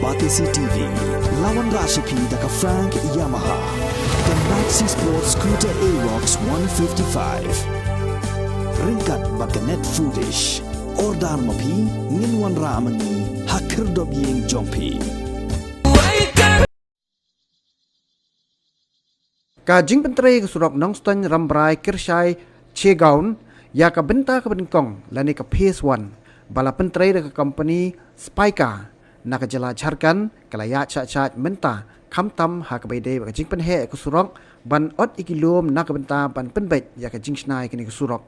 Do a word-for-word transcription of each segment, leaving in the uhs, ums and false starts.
Batesi T V, la wanrah sha phi da ka Frank Yamaha, ka Maxi Sport Scooter Aerox one fifty-five. Ryngkat bad ka Net Foodish. Order ma phi, ngin wanrah ma ngi ha khyrdop ïing jong phi. Ka jingpyntrei ka surok Nongstoiñ Rambrai Kyrshai Chegaon ïa ka bynta kaba nyngkong lane ka phase one ba la pyntrei da ka kompani Spika na ka jylla Jharkhand ka la ïaid shah shah mynta, khamtam ha kaba ïadei bad ka jingpynheh ka surok ban ot ïa ki lum na ka bynta ban pynbeit ïa ka jingshna ïa kane ka surok.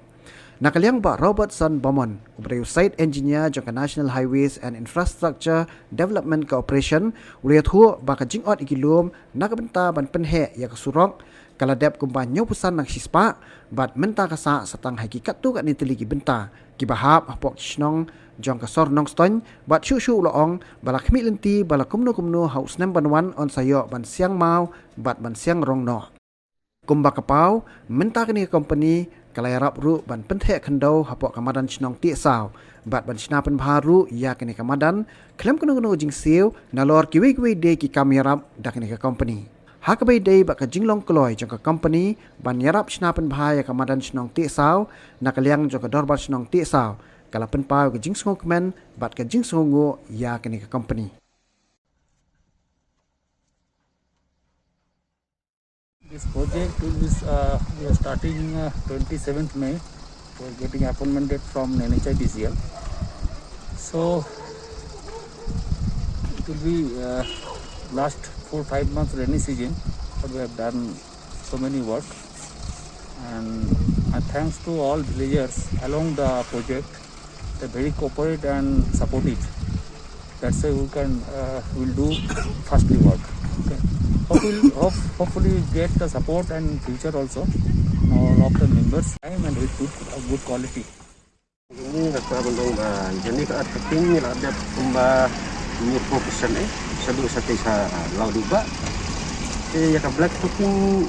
Na ka liang Bah Robertson Bamon, uba dei u Site Engineer jong ka National Highways and Infrastructure Development Corporation, u la ïathuh ba ka jingot ïa ki lum na ka bynta ban pynheh ïa ka surok ka la dep kumba hynñiewphew san na ka shispah, bad mynta ka sah sa tang ha ki katto katne tylli ki bynta kiba hap hapoh ki shnong jong ka sor Nongstoiñ, bad shuh shuh u la ong ba la khmih lynti ba la kumno kumno ha u snem ban wan yn sa ïoh ban siang maw bad ban siang rong noh. Kumba ka paw, mynta kane ka kompani ka la ïarap ruh ban pyntheh khyndew hapoh ka madan shnong Tiehsaw bad ban shna pynbha ruh ïa kane ka madan khlem kano kano ka jingsiew, nalor kiwei kiwei de ki kam ïarap da kane ka kompani. Ha kaba ïadei bad ka jinglong kloi jong ka kompani ban ïarap shna pynbha ïa ka madan shnong Tiehsaw, na ka liang jong ka dorbar shnong Tiehsaw ka la pynpaw ka jingsngewkmen bad ka jingsngewnguh ïa kane ka kompani. This project will be, uh, we are starting, uh, twenty-seventh May. We are getting appointment date from N H I D C L. So it will be, uh, last four, five months rainy season, but we have done so many work. And, uh, thanks to all villagers along the project, they're very cooperate and supportive. That's why we can, uh, will do fastly work. Okay. Hope we'll, hope, hopefully we get the support and future also, uh, of the members. Time and with good, uh, good quality. Ni nga kwah ban ong ba ïa kane ka earth topping ngi la dep kumba hynñiewphew percent eh. Sa duh sa te sa law duh ba. Te ïa ka black topping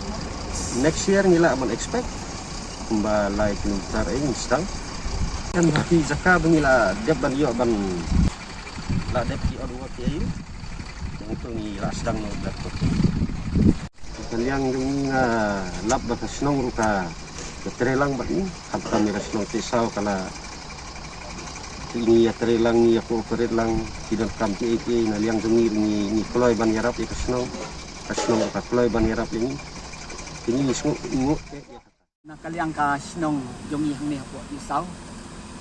next year ngi lah ban expect kumba lai kilometer eh ngi sdang. Kan ba ki jaka ba ngi la dep ban ïoh ban la dep ki odd work ïa u. Ngi tu ngi la sdang noh black topping. Ka liang jong ngi nga lap ba ka shnong ruh ka, ka trei lang bad ngi, khamtam ïa ka shnong Tiehsaw ka la, ngi ïa trei lang, ngi ïa cooperate lang, ki donkam kiei kiei, na liang jong ngi ngi, ngi kloi ban ïarap ïa ka shnong, ka shnong ruh ka kloi ban ïarap ïa ngi. Te ngi sngewnguh te ïa ka Na ka liang ka shnong jong ngi hangne hapoh Tiehsaw.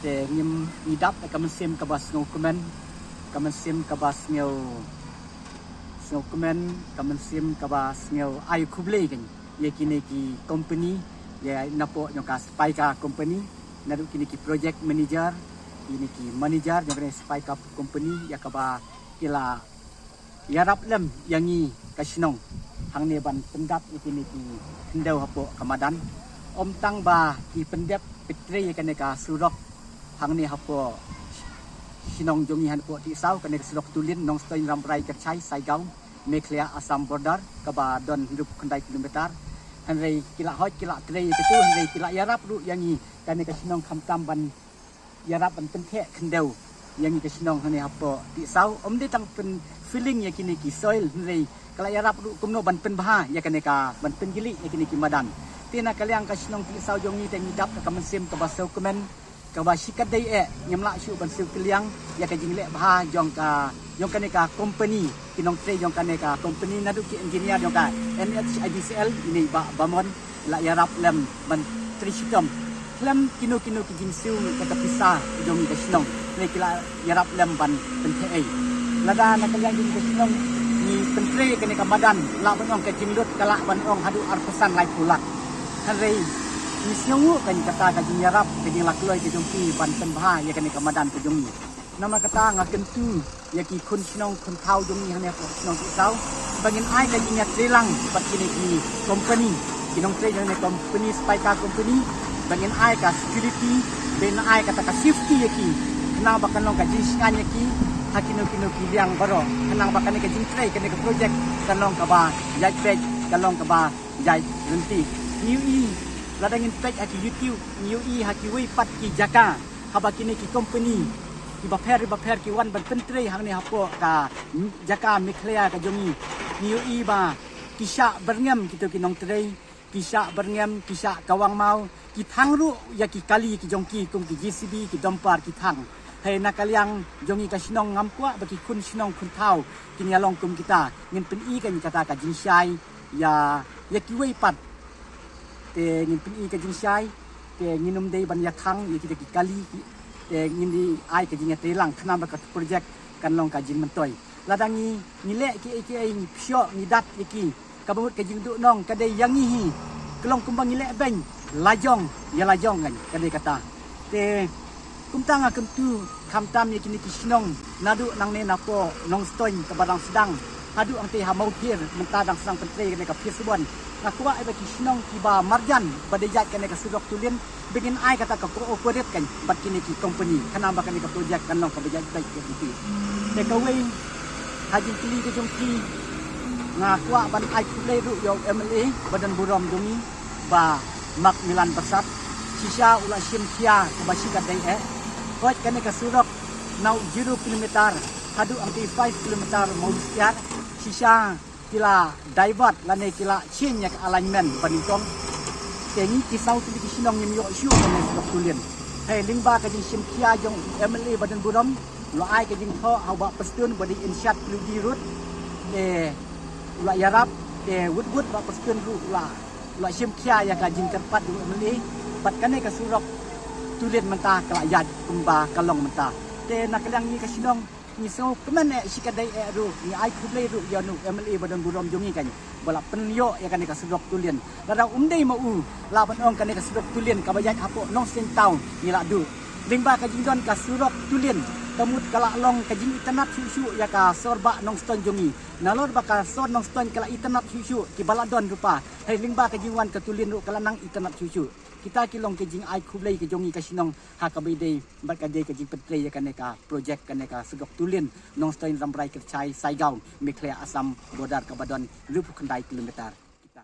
Te ngim, ngi dap da ka mynsiem kaba sngewkmen, ka mynsiem kaba sngew, sngewkmen, ka mynsiem kaba sngew ai khublei kein ïa kine ki company, ïa napoh jong ka Spika company, naduh kine ki project manager, kine ki manager jong kane Spika company, ïa kaba ki la ïarap lem ïa ngi ka shnong hangne ban pyndap ïa kine ki khyndew hapoh ka madan. Ym tang ba ki pyndep pyntrei ïa kane ka surok hangne hapoh shnong jong ngi hapoh Tiehsaw, kane ka surok tulin Nongstoiñ Rambrai Kyrshai Saigaon, Meghalaya Assam border, kaba don hynriewphew khyndai kilometer. Hynrei ki la hoi ki la trei ïa katu, hynrei ki la ïarap ruh ïa ngi kane ka shnong khamtam ban ïarap ban pyntheh khyndew ïa ngi ka shnong hangne hapoh Tiehsaw. Ym dei tang pynfilling ïa kine ki soil, hynrei ka la ïarap ruh kumno ban pynbha ïa kane ka, ban pynjlih ïa kine ki madan. Te na ka liang ka shnong Tiehsaw jong ngi te ngi dap da ka mynsiem kaba sngewkmen, kaba shikatdei eh ngim lah shuh ban siew kylliang ïa ka jingleh bha jong ka, jong kane ka company, ki nongtrei jong kane ka company, naduh ki engineer jong ka N H I D C L, ine i Bah Bamon, la ïarap lem ban trei shitom. Khlem kino kino ki jingsiew kata ka pisa jong ngi ka shnong, hynrei ki la ïarap lem ban pyntheh ei. Lada na ka liang jong ngi ka shnong ngi pyntrei kane ka madan, lah ban ong ka jinglut ka lah ban ong haduh arphew san laiphew lak. Hynrei ngi sngewnguh kein kata ka jingïarap, ka jinglakloi ka jong ki ban pynbha ïa kane ka madan ka jong ngi. Namar kata nga kyntu ïa ki khun shnong khun thaw jong ngi hangne hapoh shnong Tiehsaw ba ngin ai ka jingïatreilang bad kine ki company, ki nongtrei jong kane company, Spika company, ba ngin ai ka security, ba ngin ai kata ka safety ïa ki, khnang ba kan long ka jingshngaiñ ïa ki ha kino kino ki liang baroh, khnang ba kane ka jingtrei, kane ka project kan long kaba ïaid peit, kan long kaba ïaid lynti. Ngi ïohi, lada ngin peit ha ki YouTube, ngi ïohi ha kiwei pat ki jaka haba kine ki company ki bapher bapher ki wan ban pyntrei hangne hapoh ka jaka Meghalaya ka jong ngi. Ngi ïohi ba ki shah byrngem kito ki nongtrei, ki shah byrngem, ki shah kawang maw, ki thang ruh ïa ki kali ki jong ki kum ki J C B, ki dumper, ki thang. Hei na ka liang jong ngi ka shnong ngam kwah ba ki khun shnong khun thaw kin ïa long kum kita. Ngin pyni ka kata ka jingshai ïa ïa kiwei pat. Te ngin pyni ka jingshai, te ngin ym dei ban ïa thang ïa kita ki kali ki, te ngin dei ai ka jingïatreilang khnang ba ka project kan long ka jingmyntoi. Lada ngi ngi leh kiei kiei, ngi pynshong, ngi dat ïa ki, kaba mut ka jingduhnong ka dei ïa ngi hi. Ka long kumba ngi leh beiñ, lajong ïa lajong kan, ka dei kata. Te kumta nga kyntu khamtam ïa kine ki shnong naduh nangne napoh Nongstoiñ kaba dang sdang haduh hangtei ha Mawphir mynta dang sdang pyntrei kane ka phase one. Nga kwah ïa ba ki shnong kiba marjan ba dei ïaid kane ka surok tulin ba ngin ai kata ka cooperate kan bad kine ki company khnang ba kane ka project kan long kaba ïaid beit ïa ki. Te kawei ha jingkylli ka jong ki, nga kwah ban ai khublei ruh ïa u M L A ba don burom jong ngi, Bah Macmillan Byrsat. Shisha u la shim khia kaba shikatdei eh. Hooid kane ka surok na u zero kilometer haduh hangtei five kilometer Mawbsyiar. Shisha ki la divert lane ki la change ïa ka alignment ba nyngkong. Te ngi ki saw tylli ki shnong ngim ïoh shuh kane surok tulin. Hei lyngba ka jingshim khia jong u M L A ba don burom, u la ai ka jingthoh ha u Bah Prestone ba dei in charge Ploidy Road. Te u la ïarap, te wut wut Bah Prestone ruh u la u la shim khia ïa ka jingkyrpad jong u M L A bad kane ka surok tulin mynta ka la ïaid kumba ka long mynta. Te na ka liang ngi ka shnong ngi sngewkmen eh shikatdei eh ruh, ngi ai khublei ruh ïa u M L A ba don burom jong ngi kan ba la pynïoh ïa kane ka surok tulin. Lada um dei ma u, lah ban ong kane ka surok tulin kaba ïaid hapoh Nongstoiñ Town ngi la duh. Lyngba ka jingdon ka surok tulin ka mut ka la long ka jingitynnad shuh shuh ïa ka sor Bah Nongstoiñ jong ngi. Nalor ba ka sor Nongstoiñ ka la itynnad shuh shuh, kiba la don ruh pat, hei lyngba ka jingwan ka tulin ruh ka la nang itynnad shuh shuh. Kita ki long ki jingai khublei ka jong ngi ka shnong ha kaba ïadei bad ka dei ka jingpyntrei ïa kane ka project, kane ka surok tulin Nongstoiñ Rambrai Kyrchai Saigaon, Meghalaya Assam border kaba don hynriewphew khyndai kilometer. Kita